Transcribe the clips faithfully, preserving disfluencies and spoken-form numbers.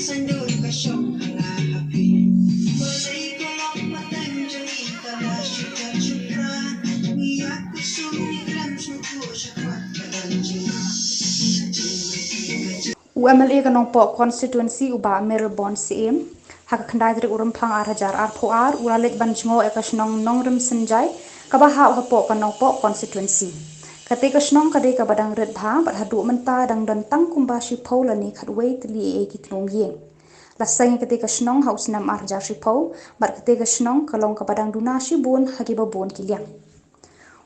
U M L A ka Nongpoh constituency u Bah Mayralborn Syiem, ha ka khyndai tarik u Rymphang ar hajar arphew ar, u la leit ban jngoh ïa ka shnong Nongrim Synjai, kaba hap hapoh ka Nongpoh constituency. Kata ka shnong ka dei kaba dang rit bha, bad haduh mynta dang don tang kumba shiphew lane khatwei tylli ïa ki tnum ïing. La seng ïa kata ka shnong ha u snem ar hajar shiphew, bad kata ka shnong ka long kaba dang duna shibun ha kiba bun ki liang.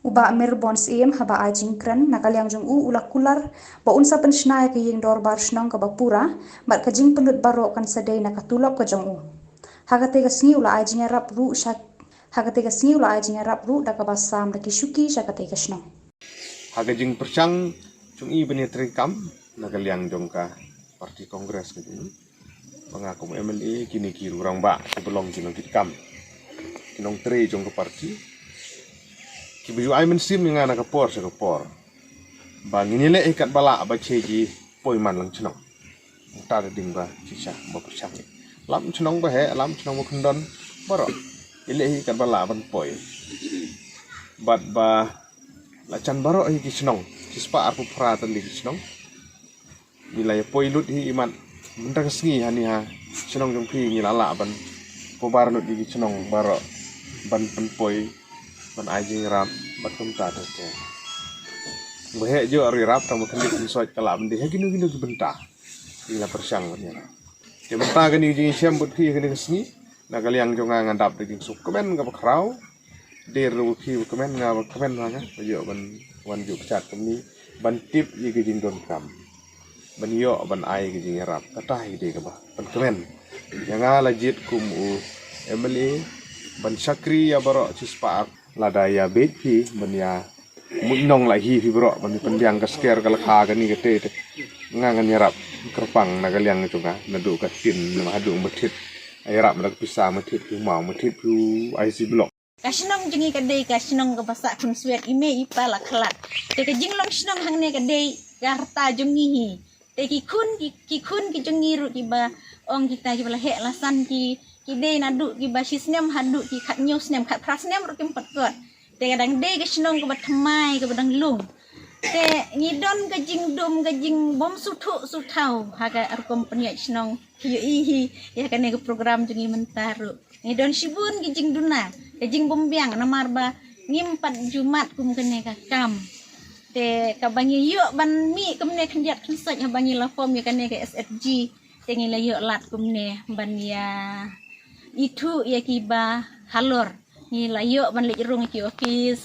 U Bah Mayralborn Syiem haba ai jingkren na ka liang jong u, u la kular ba un sa pynshna ïa ka ïing dorbar shnong kaba pura, bad ka jingpynlut baroh kan sa dei na ka tulop ka jong u. Ha kata ka sngi u la ai jingïarap ruh sha, ha kata ka sngi u la ai jingïarap ruh da kaba sam da ki shuki sha kata ka shnong. Ha ka jingpyrshang jong i ban ïatreikam na ka liang jong ka party Congress ka jong i, ba nga kum M L A, kine ki rangbah kiba long ki nongkitkam, ki nongtrei jong ka party, kiba ju ai mynsiem ïa nga na ka por sha ka por ba ngin ïaleh hi katba lah ba sha ki poi man lang shnong. Mynta da ding ba shisha ba pyrshang, lam shnong ba heh, lam shnong ba kyndon, baroh ïaleh hi katba lah ban poi. Bad ba la jan baroh hi ki shnong, shispah arphew phra tylli ki shnong. Ngi la ïa poi lut hi imat mynta ka sngi hani ha shnong jong phi ngi la lah ban pynbar lut ïa ki shnong baroh ban pynpoi, ban ai jingïarap bad kumta te te. Ba heh jong ïarap tang ba khyndiat khynsoit ka lah ban dei ha kino kino ki bynta. Ngi la pyrshang ban ïarap. Te mynta kane ka jingïashem bad phi kane ka sngi, na ka liang jong nga nga dap da jingsngewkmen kaba khraw. Dei ruh phi ba kmen, nga ba kmen ma nga, ba ïoh ban wan ïuh kjat kumne ban tip ïa ka jingdonkam, ban ïoh ban ai ka jingïarap. Kata hi dei kaba pynkmen ïa nga la jied kum u M L A ban shakri ïa baroh shispah. Lada ïa beit phi ban ïa mut nong la hi phi baroh ban pynbiang ka sker ka lakha kane kata te, nga ngan ïarap kyrpang na ka liang jong nga, naduh ka tin haduh ba thied. Ïarap da ka pisa, ba thied phi maw, ba thied phi I C block. Ka shnong jong ngi ka dei ka shnong kaba sah khunswet, i mei i pa la khlad. Te ka jinglong shnong hangne ka dei ka rta jong ngi hi. Te ki khun, ki, ki khun ki jong ngi ruh kiba ong kita kiba la heh la san ki, ki dei naduh kiba shisnem haduh ki khathynñiew snem, khatphra snem ruh kim pat kot. Te ka dang dei ka shnong kaba thymmai kaba dang lung. Te ngi don ka jingdum ka jingbym sngewthuh sngewthaw ha ka rukom pynïaid shnong. Ki ïohi hi ïa kane ka program jong ngi mynta ruh. Ngi don shibun ki jingduna, ka jingbymbiang namar ba ngim pat ju mad kum kane ka kam. Te kaba ngi ïoh ban mih kumne khyndiat khynsoit haba ngi la form ïa kane ka S F G. Te ngi la ïoh lad kumne ban ïa ithuh ïa kiba halor. Ngi la ïoh ban leit rung ki office.